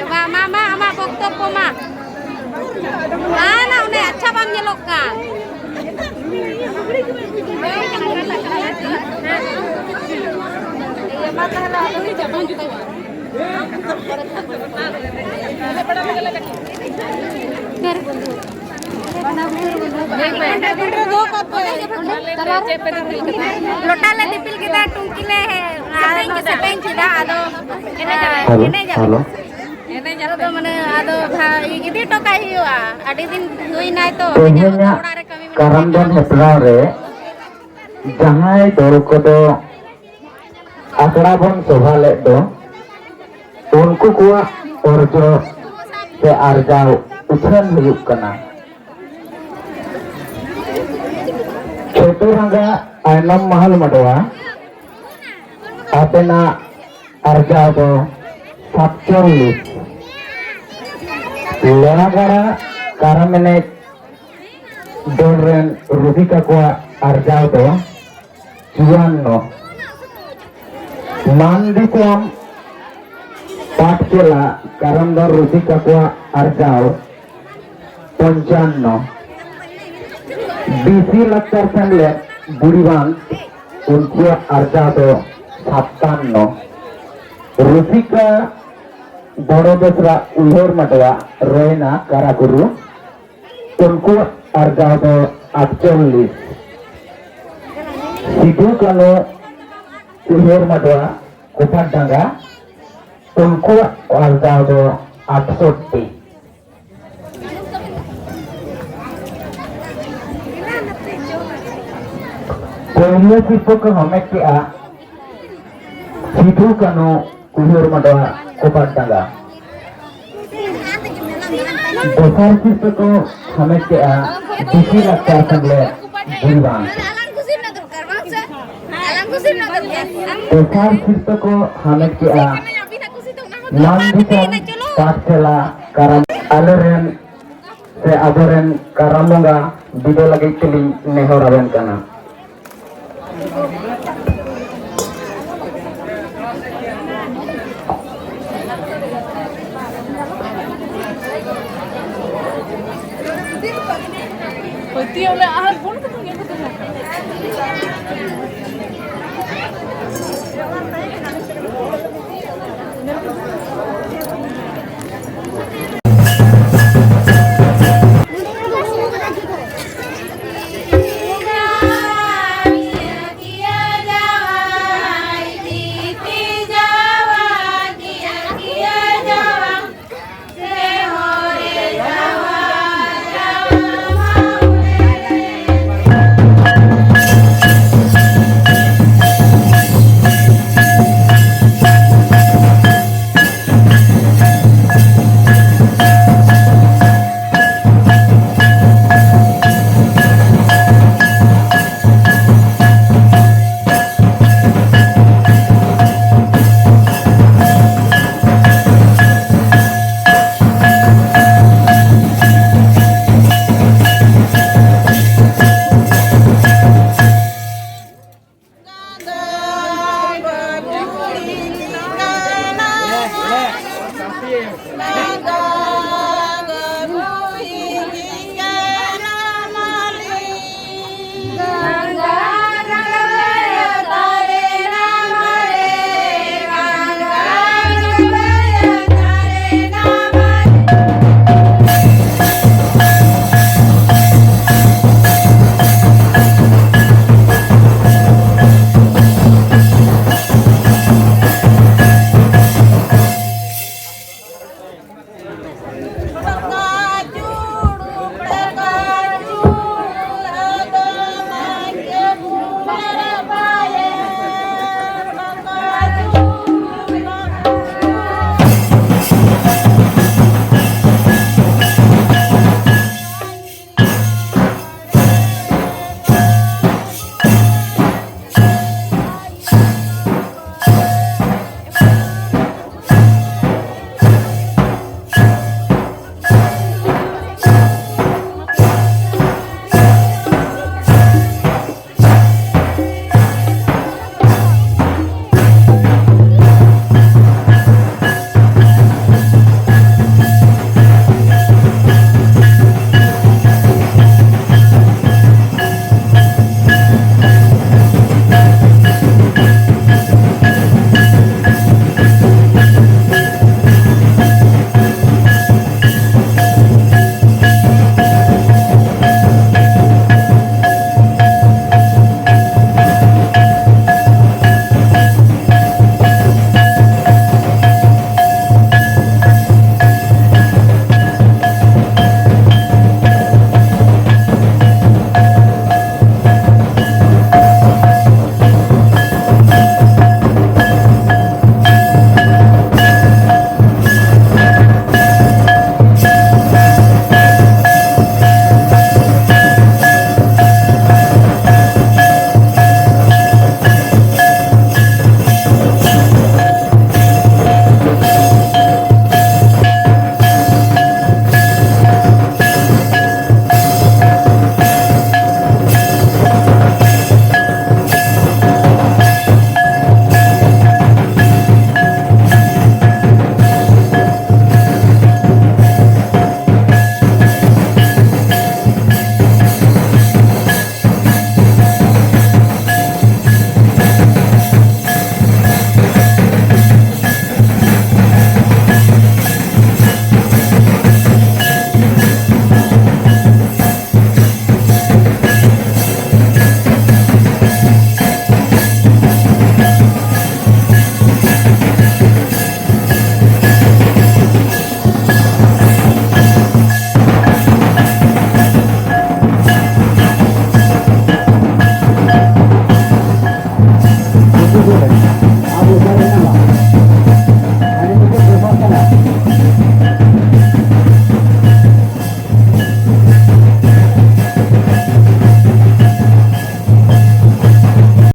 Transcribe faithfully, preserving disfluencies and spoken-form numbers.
ᱢᱟ, ᱢᱟ, ᱢᱟ, ᱟᱢᱟᱜ ᱵᱚᱠᱛᱚᱵᱵᱚ ᱢᱟ᱾ ᱢᱟ ᱱᱟ, ᱚᱱᱮ ᱟᱪᱪᱷᱟ ᱵᱟᱢ ᱧᱮᱞᱚᱜ ᱠᱟᱱ᱾ ᱤᱭᱟᱹ, ᱢᱟ ᱛᱟᱦᱞᱮ ᱟᱫᱚ ᱪᱟᱵᱟ ᱡᱩᱛᱩᱜᱼᱟ᱾ ᱞᱚᱴᱟ ᱞᱮ ᱫᱤᱯᱤᱞ ᱠᱮᱫᱟ, ᱴᱩᱝᱠᱤ ᱞᱮ ᱥᱮᱯᱮᱧ ᱠᱮᱫᱟ, ᱟᱫᱚ ᱦᱮᱞᱳ, ᱮᱱᱮᱡ ᱟᱞᱮ᱾ ᱦᱮᱞᱳ᱾ ᱮᱱᱮᱡ ᱟᱞᱮ ᱫᱚ ᱢᱟᱱᱮ ᱟᱫᱚ ᱵᱷᱟ-, ᱤᱫᱤ ᱦᱚᱴᱚ ᱠᱟᱜ ᱦᱩᱭᱩᱜᱼᱟ, ᱟᱹᱰᱤ ᱫᱤᱱ ᱦᱩᱭᱱᱟᱭ ᱛᱚ, ᱛᱮᱦᱮᱧᱟᱜ ᱚᱲᱟᱜ ᱨᱮ ᱠᱟᱹᱢᱤ ᱢᱮᱱᱟᱜ ᱠᱟᱨᱟᱢ ᱫᱚᱱ ᱦᱮᱯᱨᱟᱣ ᱨᱮ ᱡᱟᱦᱟᱸᱭ ᱫᱚᱞ ᱠᱚᱫᱚ ᱟᱠᱷᱲᱟ ᱵᱚᱱ ᱥᱚᱵᱷᱟ ᱞᱮᱫ ᱫᱚ, ᱩᱱᱠᱩ ᱠᱚᱣᱟᱜ ᱚᱨᱡᱚ ᱥᱮ ᱟᱨᱡᱟᱣ ᱩᱪᱷᱟᱹᱱ ᱦᱩᱭᱩᱜ ᱠᱟᱱᱟ᱾ ᱪᱷᱳᱴᱩ ᱨᱟᱸᱜᱟ ᱟᱭᱱᱚᱢ ᱢᱟᱦᱟᱞ ᱢᱟᱰᱣᱟ, ᱟᱵᱮᱱᱟᱜ ᱟᱨᱡᱟᱣ ᱫᱚ ᱥᱟᱛᱪᱚᱞᱞᱤᱥ᱾ ᱞᱚᱣᱟᱜᱟᱲᱟ ᱠᱟᱨᱟᱢ ᱮᱱᱮᱡ ᱫᱚᱞ ᱨᱮᱱ ᱨᱩᱥᱤᱠᱟ ᱠᱚᱣᱟᱜ ᱟᱨᱡᱟᱣ ᱫᱚ ᱪᱩᱣᱟᱱᱱᱚ᱾ ᱢᱟᱱ ᱫᱤᱥᱚᱢ ᱯᱟᱴᱠᱮᱞᱟ ᱠᱟᱨᱟᱢ ᱫᱚᱞ ᱨᱩᱥᱤᱠᱟ ᱠᱚᱣᱟᱜ ᱟᱨᱡᱟᱣ ᱯᱚᱧᱪᱟᱱᱱᱚ᱾ ᱵᱤᱥᱤ ᱞᱟᱠᱪᱟᱨ ᱥᱮᱢᱞᱮᱫ ᱵᱩᱲᱤᱵᱟᱸᱫᱷ, ᱩᱱᱠᱩᱣᱟᱜ ᱟᱨᱡᱟᱣ ᱫᱚ ᱥᱟᱛᱟᱱᱱᱚ᱾ ᱨᱩᱥᱤᱠᱟ ᱵᱚᱲᱚ ᱵᱮᱥᱨᱟ ᱩᱭᱦᱟᱹᱨ ᱢᱟᱰᱣᱟ ᱨᱚᱭᱱᱟ ᱠᱟᱨᱟᱜᱩᱨᱩ, ᱩᱱᱠᱩᱣᱟᱜ ᱟᱨᱡᱟᱣ ᱫᱚ ᱟᱴᱪᱚᱞᱞᱤᱥ᱾ ᱥᱤᱫᱩ ᱠᱟᱹᱱᱩ ᱩᱭᱦᱟᱹᱨ ᱢᱟᱰᱣᱟ ᱠᱚᱯᱟᱨᱰᱟᱸᱜᱟ, ᱩᱱᱠᱩᱣᱟᱜ ᱟᱨᱡᱟᱣ ᱫᱚ ᱟᱴᱥᱚᱴᱴᱤ᱾ ᱯᱳᱭᱞᱳ ᱥᱤᱨᱯᱟᱹ ᱠᱚ ᱦᱟᱢᱮᱴ ᱠᱮᱜᱼᱟ ᱥᱤᱫᱩ ᱠᱟᱹᱱᱩ ᱩᱭᱦᱟᱹᱨ ᱢᱟᱰᱣᱟ ᱠᱚᱯᱟᱨᱰᱟᱸᱜᱟ᱾ ᱫᱚᱥᱟᱨ ᱥᱤᱨᱯᱟᱹ ᱠᱚ ᱦᱟᱢᱮᱴ ᱠᱮᱜᱼᱟ ᱵᱤᱥᱤ ᱞᱟᱠᱪᱟᱨ ᱥᱮᱢᱞᱮᱫ ᱵᱩᱲᱤᱵᱟᱸᱫᱷ᱾ ᱛᱮᱥᱟᱨ ᱥᱤᱨᱯᱟᱹ ᱠᱚ ᱦᱟᱢᱮᱴ ᱠᱮᱜᱼᱟ ᱢᱟᱱ ᱫᱤᱥᱚᱢ ᱯᱟᱴᱷᱥᱟᱞᱟ ᱠᱟᱨᱟᱢ᱾ ᱟᱞᱮᱨᱮᱱ ᱥᱮ ᱟᱵᱚᱨᱮᱱ ᱠᱟᱨᱟᱢ ᱵᱚᱸᱜᱟ ᱵᱤᱫᱟᱹ ᱞᱟᱹᱜᱤᱫ ᱛᱮᱞᱤᱧ ᱱᱮᱦᱚᱨ ᱟᱵᱮᱱ ᱠᱟᱱᱟ᱾ ᱛᱤ ᱚᱱᱟ ᱟᱨ ᱵᱚᱞ ᱠᱚ